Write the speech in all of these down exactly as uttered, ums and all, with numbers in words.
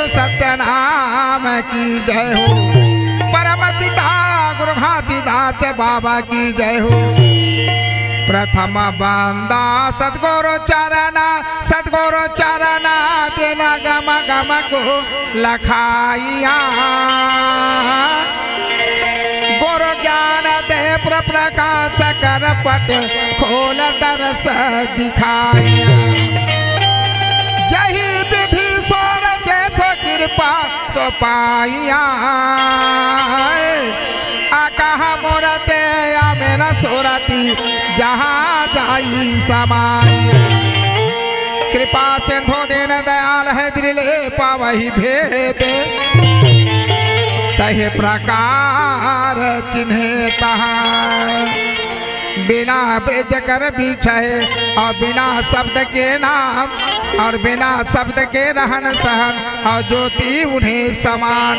सत्यनाम की जय हो। परम पिता गुरु घासीदास बाबा की जय हो। प्रथम बंदा सतगुरु चरण, सतगुरु चरण, दिन गम गम को लखाइया। गुरु ज्ञान दे प्र-, प्रकाश कर पट खोल दरस दिखाइया। जही विधि सोर जे सो कृपा सो पाइया। आ कहा मोर ते आमे न सोरती जहाँ जाई समाइया। कृपा सिंधु दीन दयाल है, बिरले पावही भेद। तहे प्रकार चिन्हे तहाँ। बिना ब्रज कर बिछहे और बिना शब्द के नाम और बिना शब्द के रहन सहन और ज्योति उन्हें समान।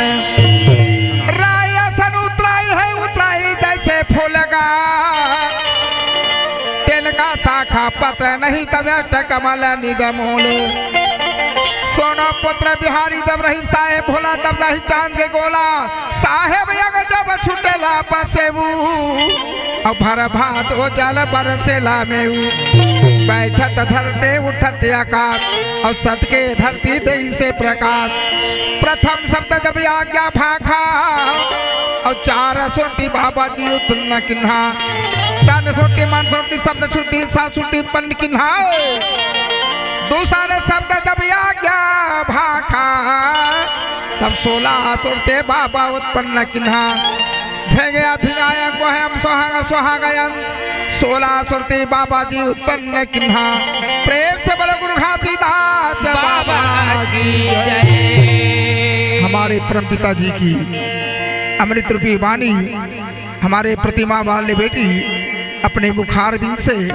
राय असन उतराई है, उतराई जैसे फूलगा। तिनका शाखा पत्र नहीं तब अष्ट कमल निज मूल। सोनो पुत्र बिहारी जब रही साहेब भोला, तब रही चांद के गोला। साहेब यज्ञ जब छुटेला पसेऊ, और भर भादो जल बरसेला मेऊ। बैठत धरते उठत आकाश, और सत के धरती देई से प्रकाश। प्रथम शब्द जब आज्ञा भाखा, और चार सुरती बाबा जी उत्पन्न किन्हा। तन सुरती, मन सुरती, शब्द सुरती, सा सुरती उत्पन्न किन्हा। दूसरे शब्द जब आज्ञा भाखा, तब सोलह सुरते बाबा उत्पन्न किन्हा। ध्रेंगे अभिगायक वह हम सुहाग सुहागयन। सोलह सुरते बाबा जी उत्पन्न किन्हा। प्रेम से बोलो गुरु घासीदास बाबा की जय। हमारे परम पिता जी की अमृत रूपी वाणी हमारे प्रतिमा वाले बेटी अपने मुखारविंद से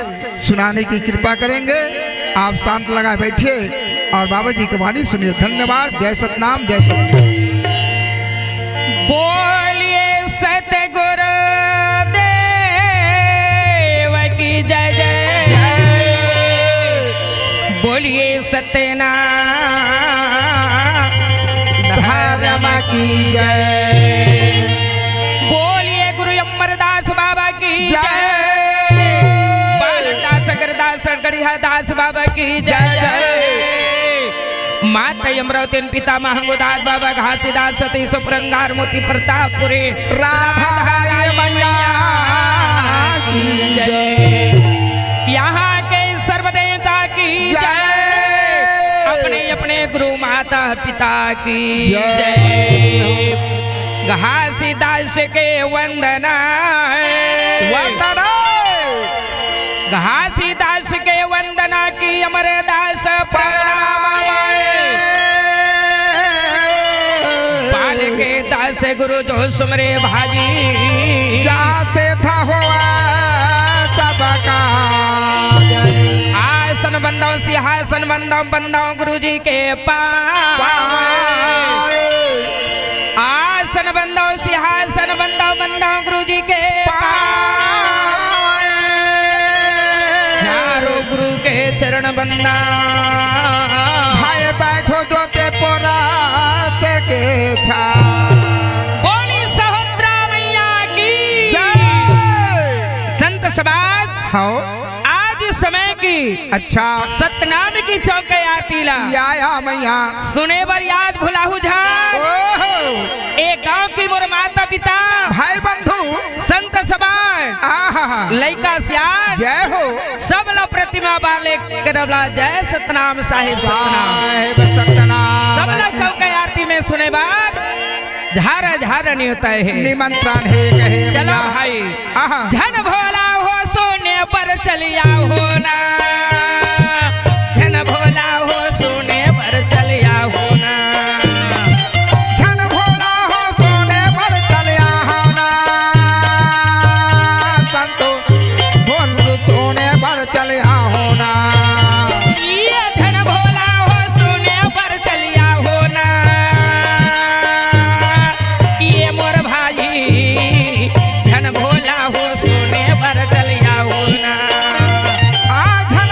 सुनाने की कृपा करेंगे। आप शांत लगा बैठिए और बाबा जी की वाणी सुनिए। धन्यवाद। जय सतनाम, जय सतनाम। बोलिए सतगुरु देव की जय जय। जय। बोलिए सत्यनारायण धर्म की जय। बोलिए गुरु अमरदास बाबा की जय। जय। बालकदास, अगरदास, गड़िया दास बाबा की जय जय जय। जय। माता अमरावती, पिता महंगोदास बाबा, घासीदास, सती सुपरंगार, मोती प्रतापपुरी। राधा राय मैया की जय। यहाँ के सर्वदेवता की जय। जय। अपने अपने गुरु माता पिता की जय। जय। घासीदास के वंदना। वंदना। घासीदास के वंदना की अमरदास प्रणाम। प्रणाम। बाल के दास गुरु जो सुमरे भाई। जा से था हुआ सबका। आसन बंदो सिंहासन बंदो बंदो गुरु जी के पाँव। पाँव। आसन बंदो सिंहासन बंदो बंदो गुरु जी के पाँव। चारों गुरु के चरण बंदा। भाई बैठो जो ते पोरास के छा। बोली सहोत्रा मैया की जय। संत समाज। हाँ। आज समय की अच्छा। सतनाम की चौक आरती ला। या, या मैया। सुने बर याद भुलाहू झा। ओहो। ए गांव की मोर माता पिता। भाई बंधु। संत समाज। आहा। लइका सियान। जय हो। सब ला प्रतिमा वाले करबला जय सतनाम साहेब सतनाम। साहेब सतनाम। सब ला चौक आरती में सुने बर झारा झारा नहीं होता है। निमंत्रण है कहे चलो भैया। भाई। आहा। झन भोला हो सोने पर चलिया हो ना। झन भोला हो सोने पर चलिया हो ना। झन भोला हो सोने पर चलिया हो ना। संतो बोल सोने पर चलिया हो ना। ये धन भोला हो सोने पर चलिया हो ना। ये मोर भाई धन भोला हो सोने पर चलिया हो ना। आ धन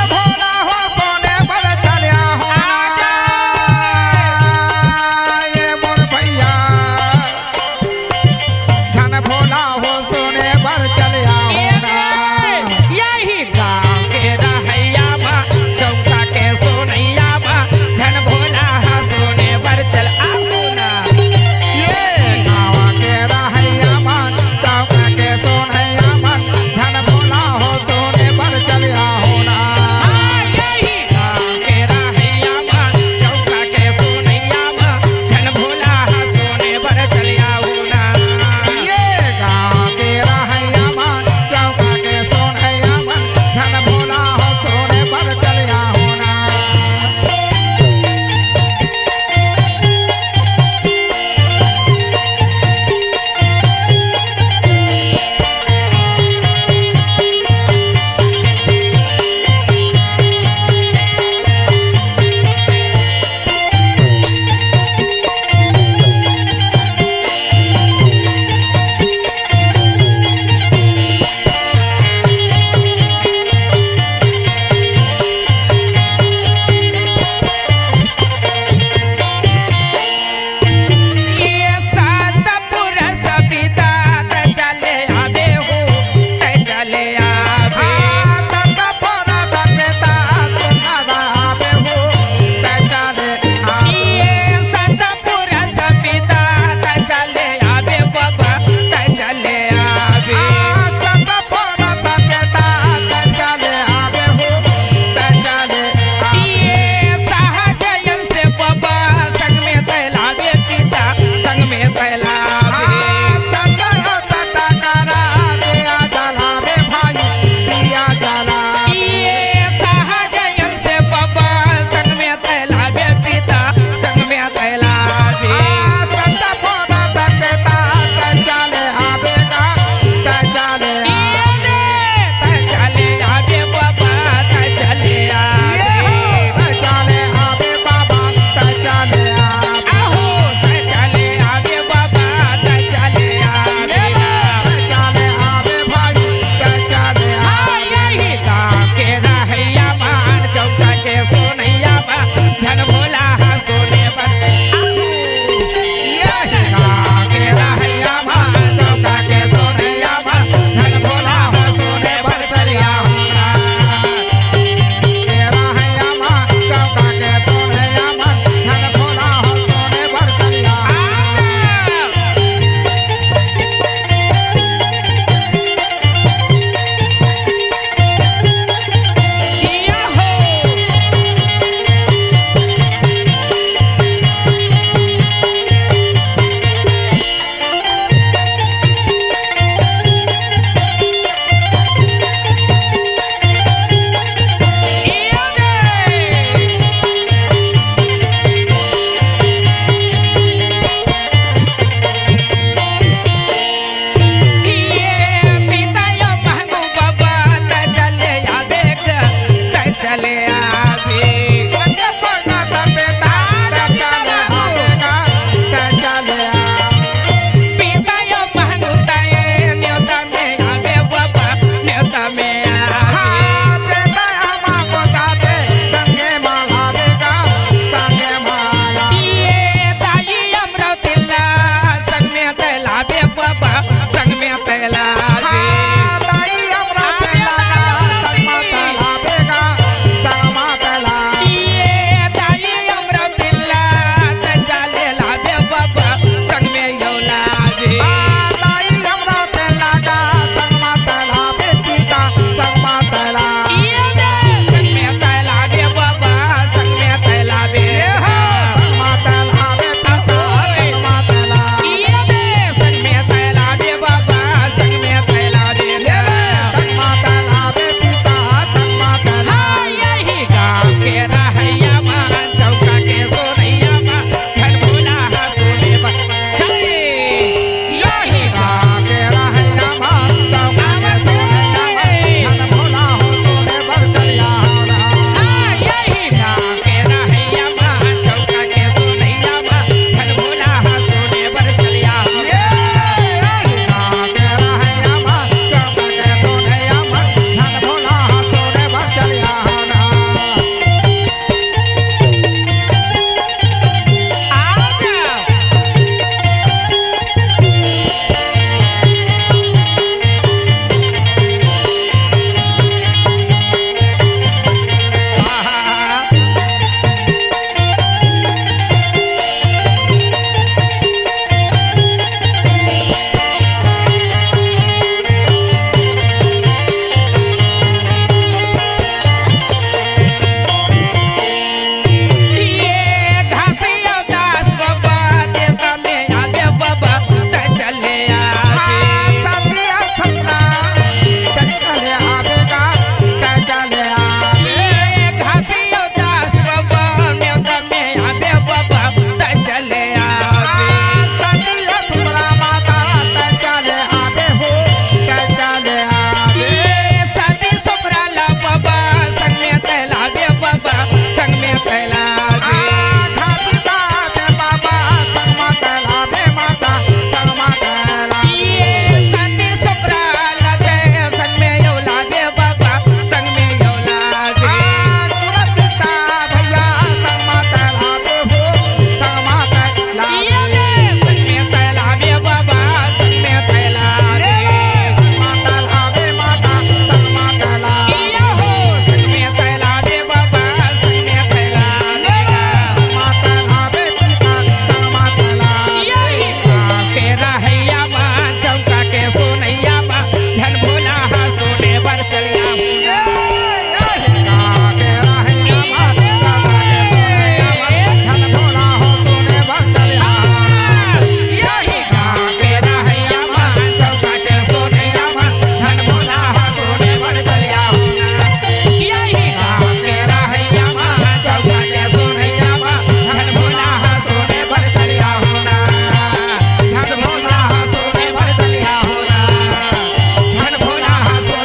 चले आबे।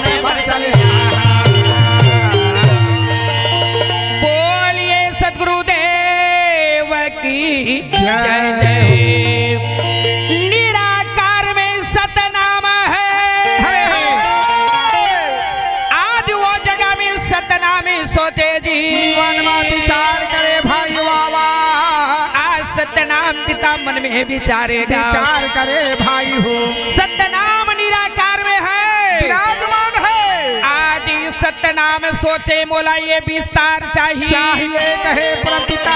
चले आबे। बोलिए सतगुरुदेव की जय। जय। निराकार में सतनाम है। अरे। आज वो जगह में सतनामी सोचे जी। मन में विचार करे भाई बाबा। आज सतनाम पिता मन में विचारेगा। विचार करे भाई हो। सतनाम निराकार में है। विराजमान है। आज सतनाम सोचे मोला ये विस्तार चाहिए। चाहिए कहे परम पिता।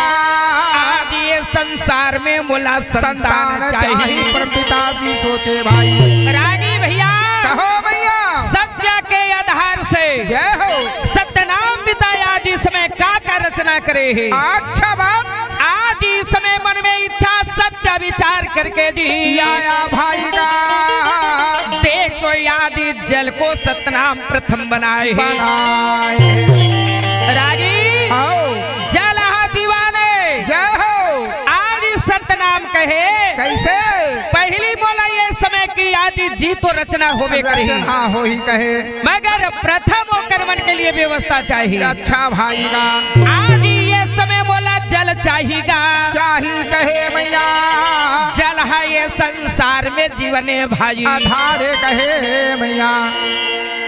आज ये संसार में मोला संतान संतान चाहिए। चाहिए परम पिता जी सोचे भाई। रागी भैया। कहो भैया। सत्य के आधार से जय हो। सतनाम पिता आज इस समय का का रचना करे है। अच्छा बात। आज इस समय मन में इच्छा सत्य विचार करके जी। या, या भाई का। देख तो आज जल को सतनाम प्रथम बनाए है। बनाए। रागी। आओ। जल हा जीवन है। जय हो। आज सतनाम कहे। कैसे? पहली बोला ये समय कि आज जी तो रचना होबे करही, रचना होही कहे। मगर प्रथम ओकर मन के लिए व्यवस्था चाही। अच्छा भाई गा। आज ये समय मोला जल चाही गा। चाही कहे मैया। जल है ये संसार में जीवन हे भाई। आधार हे कहे मैया।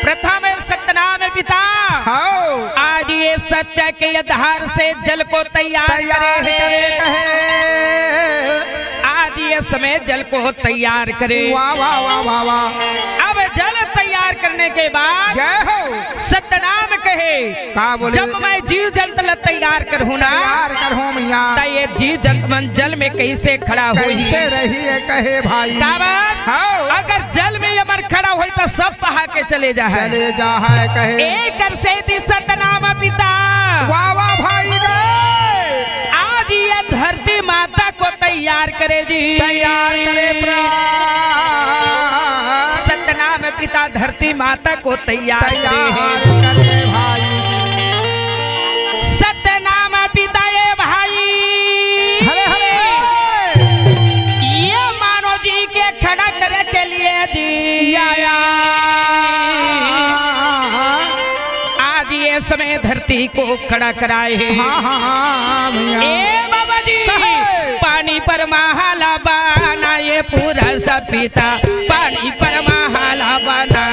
प्रथम सतनाम पिता। हव। आज ये सत्य के आधार से जल को तैयार तैयार करे हे। करे कहे। आज ये समय जल को तैयार करे। वाह, वाह, वाह, वाह, वाह। अब जल तैयार करने के बाद जय हो। सतनाम कहे, का बोले? जब मैं जीव जंत ल तैयार करहूं ना, तैयार करहूं मैया। त ये जीव जंत मन जल में कैसे खड़ा होही? कैसे रही हे कहे भाई? काबर? हव। अगर जल में ये मन खड़ा होही त सब बहा के चले जाहय। चले जाहय कहे। एकर सेती सतनाम पिता। वाह, वाह भाई रे। आज ये धरती माता को तैयार करे जी। तैयार करे प्राण। सतनाम पिता धरती माता को तैयार करे। तैयार करे भाई। सतनाम पिता ए भाई। हरे हरे। ये मानव जी के खड़ा करे के लिए जी। या, या। आज ये समय धरती को खड़ा कराए हे। हाँ, हाँ, हाँ, भैया। ए बाबा जी, कहे। पानी पर माला बना ये पूरा सब पिता, पानी पर माला बना।